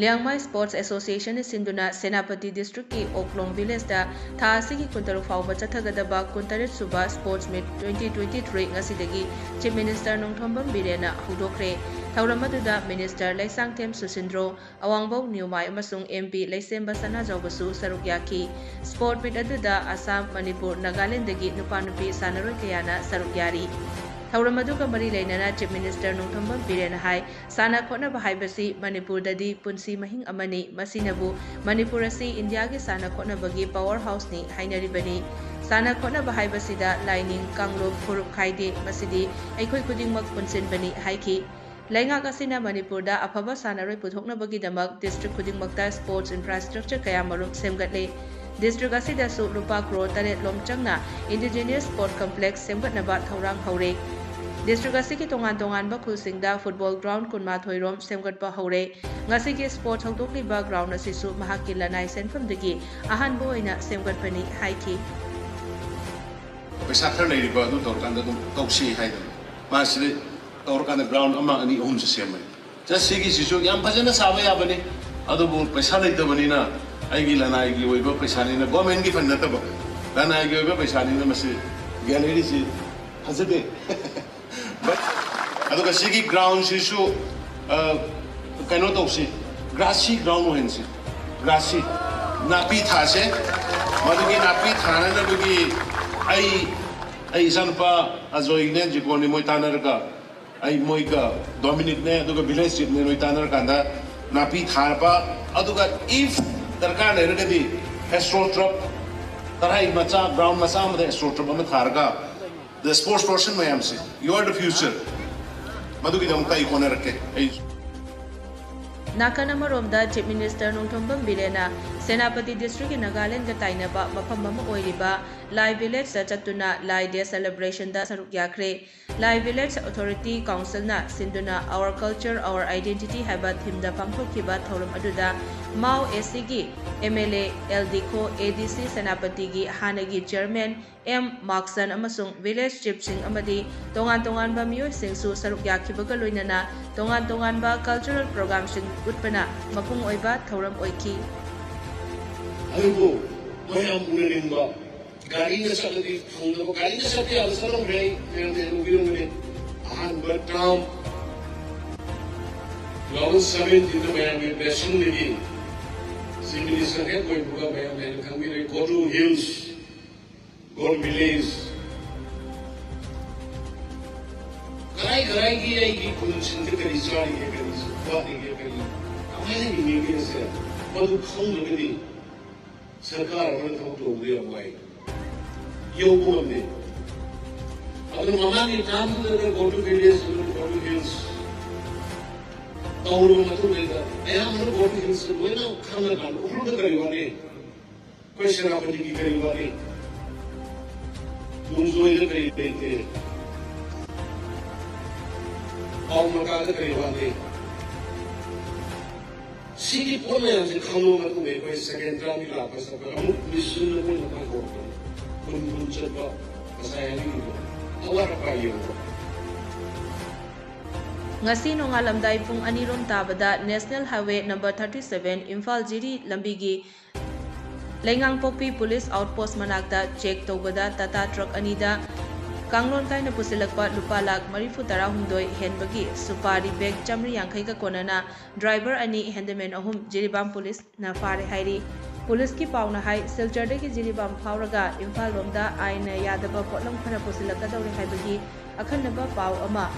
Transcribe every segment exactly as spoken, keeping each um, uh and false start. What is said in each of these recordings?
Liangmai Sports Associationꯅ ꯁꯤꯟꯗꯨꯅ ꯁꯦꯅꯥꯄꯇꯤ districtꯀꯤ ꯑꯣꯛꯂꯣꯡ villageꯇ ꯊꯥ ꯑꯁꯤꯒꯤ ꯀꯨꯟꯇꯔꯨꯛ ꯐꯥꯎꯕ ꯆꯠꯊꯒꯗꯕ ꯀꯨꯟꯇꯔꯦꯠ ꯁꯨꯕ Sports Meet twenty twenty-three ꯉꯁꯤꯗꯒꯤ Chief Minister ꯅꯣꯡꯊꯣꯝꯕꯝ ꯕꯤꯔꯦꯟꯅ ꯍꯧꯗꯣꯛꯈ꯭ꯔꯦ꯫ ꯊꯧꯔꯝ ꯑꯗꯨꯗ Minister ꯂꯩꯁꯥꯡꯊꯦꯝ ꯁꯨꯁꯤꯟꯗ꯭ꯔꯣ, ꯑꯋꯥꯡꯕꯧ ꯅ꯭ꯌꯨꯃꯥꯏ ꯑꯃꯁꯨꯡ MP ꯂꯩꯁꯦꯝꯕ ꯁꯅꯥꯖꯥꯎꯕꯁꯨ ꯁꯔꯨꯛ ꯌꯥꯈꯤ꯫ Sports Meet ꯑꯗꯨꯗ ꯑꯁꯥꯝ, ꯃꯅꯤꯄꯨꯔ, ꯅꯥꯒꯥꯂꯦꯟꯗꯒꯤ ꯅꯨꯄꯥ ꯅꯨꯄꯤ ꯁꯥꯟꯅꯔꯣꯏ ꯀꯌꯥꯅ ꯁꯔꯨꯛ ꯌꯥꯔꯤ꯫ ꯊꯧꯔꯝ ꯑꯗꯨꯒ ꯃꯔꯤ ꯂꯩꯅꯅ Chief Minister ꯅꯣꯡꯊꯣꯝꯕꯝ ꯕꯤꯔꯦꯟꯅ ꯍꯥꯏ, ꯁꯥꯟꯅ ꯈꯣꯠꯅꯕ ꯍꯥꯏꯕꯁꯤ ꯃꯅꯤꯄꯨꯔꯗꯗꯤ ꯄꯨꯟꯁꯤ ꯃꯍꯤꯡ ꯑꯃꯅꯤ꯫ ꯃꯁꯤꯅꯕꯨ ꯃꯅꯤꯄꯨꯔ ꯑꯁꯤ ꯏꯟꯗꯤꯌꯥꯒꯤ ꯁꯥꯟꯅ ꯈꯣꯠꯅꯕꯒꯤ power houseꯅꯤ ꯍꯥꯏꯅꯔꯤꯕꯅꯤ꯫ ꯁꯥꯟꯅ ꯈꯣꯠꯅꯕ ꯍꯥꯏꯕꯁꯤꯗ ꯂꯥꯏꯅꯤꯡ, ꯀꯥꯡꯂꯨꯞ, ꯐꯨꯔꯨꯞ ꯈꯥꯏꯗꯦ꯫ ꯃꯁꯤꯗꯤ ꯑꯩꯈꯣꯏ ꯈꯨꯗꯤꯡꯃꯛ ꯄꯨꯟꯁꯤꯟꯕꯅꯤ ꯍꯥꯏꯈꯤ꯫ ꯂꯩꯉꯥꯛ ꯑꯁꯤꯅ ꯃꯅꯤꯄꯨꯔꯗ ꯑꯐꯕ ꯁꯥꯟꯅꯔꯣꯏ ꯄꯨꯊꯣꯛꯅꯕꯒꯤꯗꯃꯛ district ꯈꯨꯗꯤꯡꯃꯛꯇ sports infrastructure ꯀꯌꯥꯃꯔꯨꯝ ꯁꯦꯝꯒꯠꯂꯦ꯫ District ꯑꯁꯤꯗꯁꯨ ꯂꯨꯄꯥ ꯀ꯭ꯔꯣꯔ ꯇꯔꯦꯠ ꯂꯣꯝ ꯆꯪꯅ indigenous sport complex ꯁꯦꯝꯒꯠꯅꯕ ꯊꯧꯔꯥꯡ ꯍꯧꯔꯦ꯫ District ꯑꯁꯤꯒꯤ ꯇꯣꯉꯥꯟ ꯇꯣꯉꯥꯟꯕ ꯈꯨꯜꯁꯤꯡꯗ football ground ꯀꯨꯟꯃꯥꯊꯣꯏ ꯔꯣꯝ ꯁꯦꯝꯒꯠꯄ ꯍꯧꯔꯦ꯫ ꯉꯁꯤꯒꯤ sports ꯍꯧꯗꯣꯛꯂꯤꯕ ground ꯑꯁꯤꯁꯨ ꯃꯍꯥꯛꯀꯤ ꯂꯅꯥꯏ ꯁꯦꯟꯐꯝꯗꯒꯤ ꯑꯍꯥꯟꯕ ꯑꯣꯏꯅ ꯁꯦꯝꯒꯠꯄꯅꯤ ꯍꯥꯏꯈꯤ꯫ ꯄꯩꯁꯥ ꯈꯔ ꯂꯩꯔꯤꯕ ꯑꯗꯨ ꯇꯧꯔꯀꯥꯟꯗ ꯑꯗꯨꯝ ꯇꯧꯁꯤ ꯍꯥꯏꯗꯅ ꯃꯥꯁꯤꯗ ꯇꯧꯔꯀꯥꯟꯗ ground ꯑꯃ ꯑꯅꯤ ꯑꯍꯨꯝꯁꯦ ꯁꯦꯝꯃꯦ꯫ Just ꯁꯤꯒꯤꯁꯤꯁꯨ ꯌꯥꯝ ꯐꯖꯅ ꯁꯥꯕ ꯌꯥꯕꯅꯤ, ꯑꯗꯨꯕꯨ ꯄꯩꯁꯥ ꯂꯩꯇꯕꯅꯤꯅ ꯑꯩꯒꯤ ꯂꯅꯥꯏꯒꯤ ꯑꯣꯏꯕ ꯄꯩꯁꯥꯅꯤꯅ, governmentꯀꯤ fund ꯅꯠꯇꯕ, ꯂꯅꯥꯏꯒꯤ ꯑꯣꯏꯕ ꯄꯩꯁꯥꯅꯤꯅ ꯃꯁꯤ galleryꯁꯤ ꯐꯖꯗꯦ꯫ But ꯑꯗꯨꯒ ꯁꯤꯒꯤ groundꯁꯤꯁꯨ, ꯑ, ꯀꯩꯅꯣ ꯇꯧꯁꯤ, grassy ground ꯑꯣꯏꯍꯟꯁꯤ꯫ Grassy, ꯅꯥꯄꯤ ꯊꯥꯁꯦ꯫ ꯃꯗꯨꯒꯤ ꯅꯥꯄꯤ ꯊꯥꯅꯅꯕꯒꯤ ꯑꯩ, ꯑꯩ ꯏꯆꯥꯅꯨꯄꯥ ꯑꯖꯣꯏꯅꯦ, ꯖꯤꯀꯣꯟꯅꯦ, ꯃꯣꯏ ꯇꯥꯟꯅꯔꯒ, ꯑꯩ ꯃꯣꯏꯒ Dominicꯅꯦ, ꯑꯗꯨꯒ village chiefꯅꯦ, ꯃꯣꯏ ꯇꯥꯟꯅꯔꯀꯥꯟꯗ ꯅꯥꯄꯤ ꯊꯥꯕ, ꯑꯗꯨꯒ if ꯗꯔꯀꯥꯔ ꯂꯩꯔꯒꯗꯤ AstroTurf ꯇꯔꯥꯏ ꯃꯆꯥ, ground ꯃꯆꯥ ꯑꯃꯗ AstroTurf ꯑꯃ ꯊꯥꯔꯒ, the sports person ꯃꯌꯥꯝꯁꯦ, you are the future꯫ ꯃꯗꯨꯒꯤꯗꯃꯛꯇ ꯑꯩ ꯍꯣꯠꯅꯔꯛꯀꯦ꯫ ꯑꯩ ꯅꯥꯀꯟ ꯑꯃꯔꯣꯝꯗ Chief Minister ꯅꯣꯡꯊꯣꯝꯕꯝ ꯕꯤꯔꯦꯟꯅ ꯁꯦꯅꯥꯄꯇꯤ ꯗꯤꯁꯇ꯭ꯔꯤꯛꯀꯤ ꯅꯥꯒꯥꯂꯦꯟꯗꯒ ꯇꯥꯏꯅꯕ ꯃꯐꯝ ꯑꯃ ꯑꯣꯏꯔꯤꯕ ꯂꯥꯏ ꯚꯤꯂꯦꯖꯇ ꯆꯠꯇꯨꯅ ꯂꯥꯏ ꯗꯦ ꯁꯦꯂꯦꯕ꯭ꯔꯦꯁꯟꯗ ꯁꯔꯨꯛ ꯌꯥꯈ꯭ꯔꯦ꯫ ꯂꯥꯏ ꯚꯤꯂꯦꯖ ꯑꯣꯊꯣꯔꯤꯇꯤ ꯀꯥꯎꯟꯁꯤꯜꯅ ꯁꯤꯟꯗꯨꯅ Our Culture, Our Identity ꯍꯥꯏꯕ ꯊꯤꯝꯗ ꯄꯥꯡꯊꯣꯛꯈꯤꯕ ꯊꯧꯔꯝ ꯑꯗꯨꯗ ꯃꯥꯎ ꯑꯦꯁ ꯁꯤꯒꯤ ꯑꯦꯝ ꯑꯦꯜ ꯑꯦ ꯑꯦꯜ ꯗꯤꯈꯣ, ꯑꯦ ꯗꯤ ꯁꯤ ꯁꯦꯅꯥꯄꯇꯤꯒꯤ ꯍꯥꯟꯅꯒꯤ ꯆꯤꯌꯔꯃꯦꯟ ꯑꯦꯝ ꯃꯥꯛꯁꯟ ꯑꯃꯁꯨꯡ ꯚꯤꯂꯦꯖ ꯆꯤꯐꯁꯤꯡ ꯑꯃꯗꯤ ꯇꯣꯉꯥꯟ ꯇꯣꯉꯥꯟꯕ ꯃꯤꯑꯣꯏꯁꯤꯡꯁꯨ ꯁꯔꯨꯛ ꯌꯥꯈꯤꯕꯒ ꯂꯣꯏꯅꯅ ꯇꯣꯉꯥꯟ ꯇꯣꯉꯥꯟꯕ ꯀꯜꯆꯔꯦꯜ ꯄ꯭ꯔꯣꯒ꯭ꯔꯥꯝꯁꯤꯡ ꯎꯠꯄꯅ ꯃꯄꯨꯡ ꯑꯣꯏꯕ ꯊꯧꯔꯝ ꯑꯣꯏꯈꯤ꯫ ꯑꯗꯨꯕꯨ ꯃꯌꯥꯝ ꯎꯅꯅꯤꯡꯕ, ꯒꯥꯔꯤꯅ ꯆꯠꯂꯗꯤ ꯐꯪꯗꯕ, ꯒꯥꯔꯤꯅ ꯆꯠꯄ ꯌꯥꯕ ꯆꯠꯂꯝꯈ꯭ꯔꯦ꯫ ꯑꯩ ꯃꯌꯥꯝꯅ ꯎꯕꯤꯔꯝꯒꯅꯤ꯫ ꯑꯍꯥꯟꯕ ꯇꯥꯔꯝ two thousand seventeen ꯗ ꯃꯌꯥꯝꯒꯤ blessing ꯗꯒꯤ Chief Minister ꯍꯦꯛ ꯑꯣꯏꯕꯒ ꯃꯌꯥꯝꯅ ꯍꯦꯟꯅ ꯈꯪꯕꯤꯔꯦ꯫ Go to hills, go to village꯫ ꯀꯔꯥꯏ ꯀꯔꯥꯏꯒꯤ ꯑꯩꯒꯤ ꯈꯨꯟꯁꯤꯡꯗ ꯀꯔꯤ ꯆꯥꯔꯤꯒꯦ, ꯀꯔꯤ ꯋꯥꯠꯂꯤꯒꯦ, ꯀꯔꯤ ꯀꯃꯥꯏꯅ ꯍꯤꯡꯉꯤꯒꯦꯁꯦ ꯃꯗꯨ ꯈꯪꯗ꯭ꯔꯒꯗꯤ ꯁꯔꯀꯥꯔ ꯑꯃꯅ ꯊꯕꯛ ꯇꯧꯕꯗ ꯌꯥꯝ ꯋꯥꯏ, ꯌꯧꯕ ꯉꯝꯗꯦ꯫ ꯑꯗꯨꯅ ꯃꯃꯥꯡꯒꯤ ꯇꯥꯔꯝꯗꯨꯗ Go to village, Go to hills ꯇꯧꯔꯕ ꯃꯇꯨꯡꯗ ꯑꯌꯥꯝꯕꯅ Go to hills ꯂꯣꯏꯅ ꯈꯪꯉꯀꯥꯟꯗ ꯎꯈ꯭ꯔꯨꯜꯗ ꯀꯔꯤ ꯋꯥꯠꯂꯤ, ꯑꯩꯈꯣꯏ ꯁꯦꯅꯥꯄꯇꯤꯒꯤ ꯀꯔꯤ ꯋꯥꯠꯂꯤ, ꯅꯣꯡꯖꯣꯏꯗ ꯀꯔꯤ ꯂꯩꯇꯦ, ꯄꯥꯎ ꯃꯀꯥꯗ ꯀꯔꯤ ꯋꯥꯠꯂꯤ, ꯁꯤꯒꯤ ꯄꯣꯠ ꯃꯌꯥꯝꯁꯦ ꯈꯪꯉꯕ ꯃꯇꯨꯡꯗ ꯑꯩꯈꯣꯏ second term ꯒꯤ ꯂꯥꯛꯄ ꯆꯠꯄ ꯑꯃꯨꯛ mission ꯑꯃ ꯑꯣꯏꯅ ꯃꯥꯏ ꯍꯧꯔꯛꯄꯅꯤ꯫ ꯈꯨꯟ ꯈꯨꯟ ꯆꯠꯄ, ꯉꯁꯥꯏ ꯍꯥꯏꯕꯤꯈꯤꯕ ꯑꯋꯥꯠ ꯑꯄꯥ ꯌꯦꯡꯕ꯫ ꯉꯁꯤ ꯅꯣꯡꯉꯥꯜꯂꯝꯗꯥꯏ ꯄꯨꯡ ꯑꯅꯤꯔꯣꯝ ꯇꯥꯕꯗ National Highway number thirty seven Imphal ꯖꯤꯔꯤ ꯂꯝꯕꯤꯒꯤ ꯂꯩꯉꯥꯡꯄꯣꯛꯄꯤ ꯄꯨꯂꯤꯁ ꯑꯥꯎꯠꯄꯣꯁ ꯃꯅꯥꯛꯇ ꯆꯦꯛ ꯇꯧꯕꯗ ꯇꯥꯇꯥ ꯇ꯭ꯔꯛ ꯑꯅꯤꯗ ꯀꯥꯡꯂꯣꯟ ꯀꯥꯏꯅ ꯄꯨꯁꯤꯜꯂꯛꯄ ꯂꯨꯄꯥ ꯂꯥꯈ ꯃꯔꯤꯐꯨ ꯇꯔꯥꯍꯨꯝꯗꯣꯏ ꯍꯦꯟꯕꯒꯤ ꯁꯨꯄꯥꯔꯤ ꯕꯦꯒ ꯆꯥꯃꯔꯤ ꯌꯥꯡꯈꯩꯒ ꯀꯣꯟꯅꯅ ꯗ꯭ꯔꯥꯏꯚꯔ ꯑꯅꯤ, ꯍꯦꯟꯗꯃꯦꯟ ꯑꯍꯨꯝ ꯖꯤꯔꯤꯕꯥꯝ ꯄꯨꯂꯤꯁꯅ ꯐꯥꯔꯦ ꯍꯥꯏꯔꯤ꯫ ꯄꯨꯂꯤꯁꯀꯤ ꯄꯥꯎꯅ ꯍꯥꯏ, ꯁꯤꯜꯆꯔꯗꯒꯤ ꯖꯤꯔꯤꯕꯥꯝ ꯐꯥꯎꯔꯒ ꯏꯝꯐꯥꯜ ꯂꯣꯝꯗ ꯑꯥꯏꯟꯅ ꯌꯥꯗꯕ ꯄꯣꯠꯂꯝ ꯈꯔ ꯄꯨꯁꯤꯜꯂꯛꯀꯗꯧꯔꯦ ꯍꯥꯏꯕꯒꯤ ꯑꯈꯟꯅꯕ ꯄꯥꯎ ꯑꯃ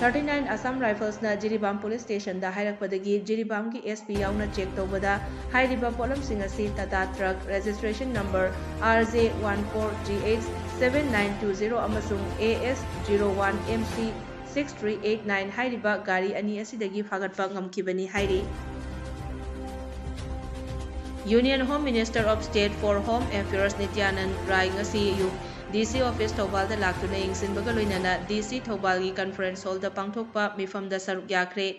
thirty nine Assam Riflesꯅ ꯖꯤꯔꯤꯕꯥꯝ ꯄꯨꯂꯤꯁ ꯁ꯭ꯇꯦꯁꯟꯗ ꯍꯥꯏꯔꯛꯄꯗꯒꯤ ꯖꯤꯔꯤꯕꯥꯝꯒꯤ ꯑꯦꯁ ꯄꯤ ꯌꯥꯎꯅ ꯆꯦꯛ ꯇꯧꯕꯗ ꯍꯥꯏꯔꯤꯕ ꯄꯣꯠꯂꯝꯁꯤꯡ ꯑꯁꯤ Tata truck registration number R J one four G H seven nine two zero ꯑꯃꯁꯨꯡ A S zero one M C six three eight nine ꯍꯥꯏꯔꯤꯕ ꯒꯥꯔꯤ ꯑꯅꯤ ꯑꯁꯤꯗꯒꯤ ꯐꯥꯒꯠꯄ ꯉꯝꯈꯤꯕꯅꯤ ꯍꯥꯏꯔꯤ꯫ Union Home Minister of State for Home Affairs ꯅꯤꯇ꯭ꯌꯥꯅꯟꯗ ꯔꯥꯏ ꯉꯁꯤ ꯑꯌꯨꯛ ꯗꯤ ꯁꯤ office ꯊꯧꯕꯥꯜꯗ ꯂꯥꯛꯇꯨꯅ ꯌꯦꯡꯁꯤꯟꯕꯒ ꯂꯣꯏꯅꯅ ꯗꯤ ꯁꯤ ꯊꯧꯕꯥꯜꯒꯤ ꯀꯟꯐꯔꯦꯟꯁ ꯍꯣꯜꯗ ꯄꯥꯡꯊꯣꯛꯄ ꯃꯤꯐꯝꯗ ꯁꯔꯨꯛ ꯌꯥꯈ꯭ꯔꯦ꯫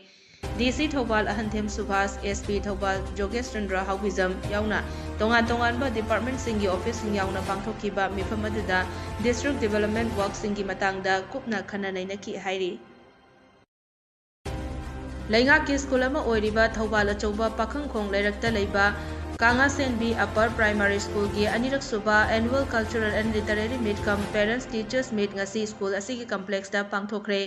ꯗꯤ ꯁꯤ ꯊꯧꯕꯥꯜ ꯑꯍꯟꯊꯦꯝ ꯁꯨꯚꯥꯁ, ꯑꯦꯁ ꯄꯤ ꯊꯧꯕꯥꯜ ꯖꯣꯒꯦꯁ ꯆꯟꯗ꯭ꯔ ꯍꯥꯎꯒꯤꯖꯝ ꯌꯥꯎꯅ ꯇꯣꯉꯥꯟ ꯇꯣꯉꯥꯟꯕ ꯗꯤꯄꯥꯔꯠꯃꯦꯟꯠꯁꯤꯡꯒꯤ ꯑꯣꯐꯤꯁꯁꯤꯡ ꯌꯥꯎꯅ ꯄꯥꯡꯊꯣꯛꯈꯤꯕ ꯃꯤꯐꯝ ꯑꯗꯨꯗ ꯗꯤꯁꯇ꯭ꯔꯤꯛ ꯗꯤꯕꯦꯂꯞꯃꯦꯟꯠ ꯋꯥꯔꯛꯁꯤꯡꯒꯤ ꯃꯇꯥꯡꯗ ꯀꯨꯞꯅ ꯈꯟꯅ ꯅꯩꯅꯈꯤ ꯍꯥꯏꯔꯤ꯫ ꯂꯩꯉꯥꯛꯀꯤ ꯁ꯭ꯀꯨꯜ ꯑꯃ ꯑꯣꯏꯔꯤꯕ ꯊꯧꯕꯥꯜ ꯑꯆꯧꯕ ꯄꯥꯈꯪꯈꯣꯡ ꯂꯩꯔꯛꯇ ꯂꯩꯕ ꯀꯥꯉꯥꯁꯦꯟꯕꯤ ꯑꯞꯄꯔ ꯄ꯭ꯔꯥꯏꯃꯥꯔꯤ ꯁ꯭ꯀꯨꯜꯒꯤ ꯑꯅꯤꯔꯛ ꯁꯨꯕ Annual Cultural and Literary Meet cum Parents Teachers Meet ꯉꯁꯤ ꯁ꯭ꯀꯨꯜ ꯑꯁꯤꯒꯤ ꯀꯝꯄ꯭ꯂꯦꯛꯁꯇ ꯄꯥꯡꯊꯣꯛꯈ꯭ꯔꯦ꯫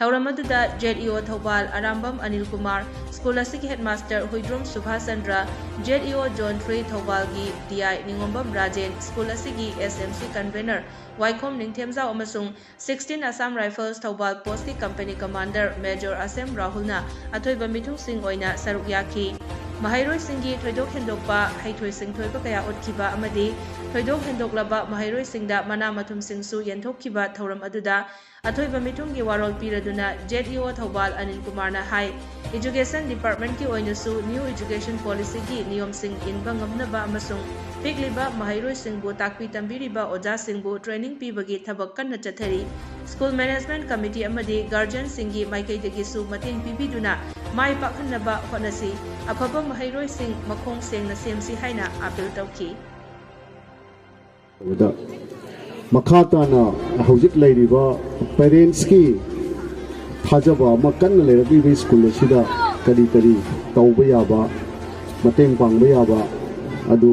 ꯊꯧꯔꯝ ꯑꯗꯨꯗ J E O Thoubal Arambam Anil Kumar, school ꯑꯁꯤꯒꯤ headmaster Huidrom Subhas Chandra, J E O zone three ꯊꯧꯕꯥꯜꯒꯤ D I Ningombam Rajen, school ꯑꯁꯤꯒꯤ S M C convener Waikhom Ningthemjao ꯑꯃꯁꯨꯡ ꯁꯤꯛꯁꯇꯤꯟ Assam Rifles ꯊꯧꯕꯥꯜ ꯄꯣꯁꯀꯤ ꯀꯝꯄꯅꯤ ꯀꯃꯥꯟꯗꯔ ꯃꯦꯖꯣꯔ ꯑꯁꯦꯝ ꯔꯥꯍꯨꯜꯅ ꯑꯊꯣꯏꯕ ꯃꯤꯊꯨꯡꯁꯤꯡ ꯑꯣꯏꯅ ꯁꯔꯨꯛ ꯌꯥꯈꯤ꯫ ꯃꯍꯩꯔꯣꯏꯁꯤꯡꯒꯤ ꯊꯣꯏꯗꯣꯛ ꯍꯦꯟꯗꯣꯛꯄ ꯍꯩꯊꯣꯏ ꯁꯤꯡꯊꯣꯏꯕ ꯀꯌꯥ ꯎꯠꯈꯤꯕ ꯑꯃꯗꯤ ꯊꯣꯏꯗꯣꯛ ꯍꯦꯟꯗꯣꯛꯂꯕ ꯃꯍꯩꯔꯣꯏꯁꯤꯡꯗ ꯃꯅꯥ ꯃꯊꯨꯝꯁꯤꯡꯁꯨ ꯌꯦꯟꯊꯣꯛꯈꯤꯕ ꯊꯧꯔꯝ ꯑꯗꯨꯗ ꯑꯊꯣꯏꯕ ꯃꯤꯊꯨꯡꯒꯤ ꯋꯥꯔꯣꯜ ꯄꯤꯔꯗꯨꯅ Z E O Thoubal Anil ꯀꯨꯃꯥꯔꯅ ꯍꯥꯏ, ꯏꯖꯨꯀꯦꯁꯟ ꯗꯤꯄꯥꯔꯠꯃꯦꯟꯠꯀꯤ ꯑꯣꯏꯅꯁꯨ ꯅ꯭ꯌꯨ ꯏꯖꯨꯀꯦꯁꯟ ꯄꯣꯂꯤꯁꯤꯒꯤ ꯅꯤꯌꯣꯝꯁꯤꯡ ꯏꯟꯕ ꯉꯝꯅꯕ ꯑꯃꯁꯨꯡ ꯄꯤꯛꯂꯤꯕ ꯃꯍꯩꯔꯣꯏꯁꯤꯡꯕꯨ ꯇꯥꯛꯄꯤ ꯇꯝꯕꯤꯔꯤꯕ ꯑꯣꯖꯥꯁꯤꯡꯕꯨ ꯇ꯭ꯔꯦꯅꯤꯡ ꯄꯤꯕꯒꯤ ꯊꯕꯛ ꯀꯟꯅ ꯆꯠꯊꯔꯤ꯫ ꯁ꯭ꯀꯨꯜ ꯃꯦꯅꯦꯖꯃꯦꯟꯠ ꯀꯝꯃꯤꯇꯤ ꯑꯃꯗꯤ ꯒꯥꯔꯖꯤꯌꯟꯁꯤꯡꯒꯤ ꯃꯥꯏꯀꯩꯗꯒꯤꯁꯨ ꯃꯇꯦꯡ ꯄꯤꯕꯤꯗꯨꯅ ꯃꯥꯏ ꯄꯥꯛꯍꯟꯅꯕ ꯍꯣꯠꯅꯁꯤ꯫ ꯑꯐꯕ ꯃꯍꯩꯔꯣꯏꯁꯤꯡ ꯃꯈꯣꯡ ꯁꯦꯡꯅ ꯁꯦꯝꯁꯤ ꯍꯥꯏꯅ ꯑꯥꯄꯤꯜ ꯇꯧꯈꯤ꯫ ꯇꯧꯕꯗ ꯃꯈꯥ ꯇꯥꯅ ꯍꯧꯖꯤꯛ ꯂꯩꯔꯤꯕ ꯄꯦꯔꯦꯟꯠꯁꯀꯤ ꯊꯥꯖꯕ ꯑꯃ ꯀꯟꯅ ꯂꯩꯔꯛꯂꯤꯕ ꯁ꯭ꯀꯨꯜ ꯑꯁꯤꯗ ꯀꯔꯤ ꯀꯔꯤ ꯇꯧꯕ ꯌꯥꯕ, ꯃꯇꯦꯡ ꯄꯥꯡꯕ ꯌꯥꯕ ꯑꯗꯨ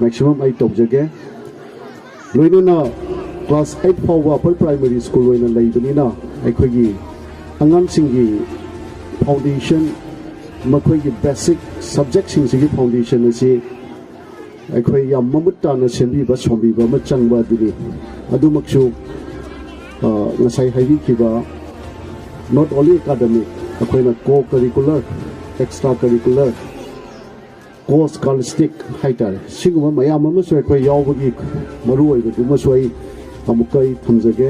ꯃꯦꯛꯁꯤꯃꯝ ꯑꯩ ꯇꯧꯖꯒꯦ꯫ ꯂꯣꯏꯅꯅ ꯀ꯭ꯂꯥꯁ ꯑꯩꯠ ꯐꯥꯎꯕ ꯑꯄꯔ ꯄ꯭ꯔꯥꯏꯃꯔꯤ ꯁ꯭ꯀꯨꯜ ꯑꯣꯏꯅ ꯂꯩꯕꯅꯤꯅ ꯑꯩꯈꯣꯏꯒꯤ ꯑꯉꯥꯡꯁꯤꯡꯒꯤ ꯐꯥꯎꯟꯗꯦꯁꯟ, ꯃꯈꯣꯏꯒꯤ ꯕꯦꯁꯤꯛ ꯁꯕꯖꯦꯛꯁꯤꯡꯁꯤꯒꯤ ꯐꯥꯎꯟꯗꯦꯁꯟ ꯑꯁꯤ ꯑꯩꯈꯣꯏ ꯌꯥꯝ ꯃꯃꯨꯠ ꯇꯥꯅ ꯁꯦꯝꯕꯤꯕ ꯁꯣꯝꯕꯤꯕ ꯑꯃ ꯆꯪꯕ ꯑꯗꯨꯅꯤ꯫ ꯑꯗꯨꯃꯛꯁꯨ ꯉꯁꯥꯏ ꯍꯥꯏꯕꯤꯈꯤꯕ not only academic, ꯑꯩꯈꯣꯏꯅ co curricular, extra curricular, co scholastic ꯍꯥꯏꯇꯥꯔꯦ, ꯁꯤꯒꯨꯝꯕ ꯃꯌꯥꯝ ꯑꯃꯁꯨ ꯑꯩꯈꯣꯏ ꯌꯥꯎꯕꯒꯤ ꯃꯔꯨꯑꯣꯏꯕꯗꯨꯃꯁꯨ ꯑꯩ ꯑꯃꯨꯛꯀ ꯑꯩ ꯊꯝꯖꯒꯦ꯫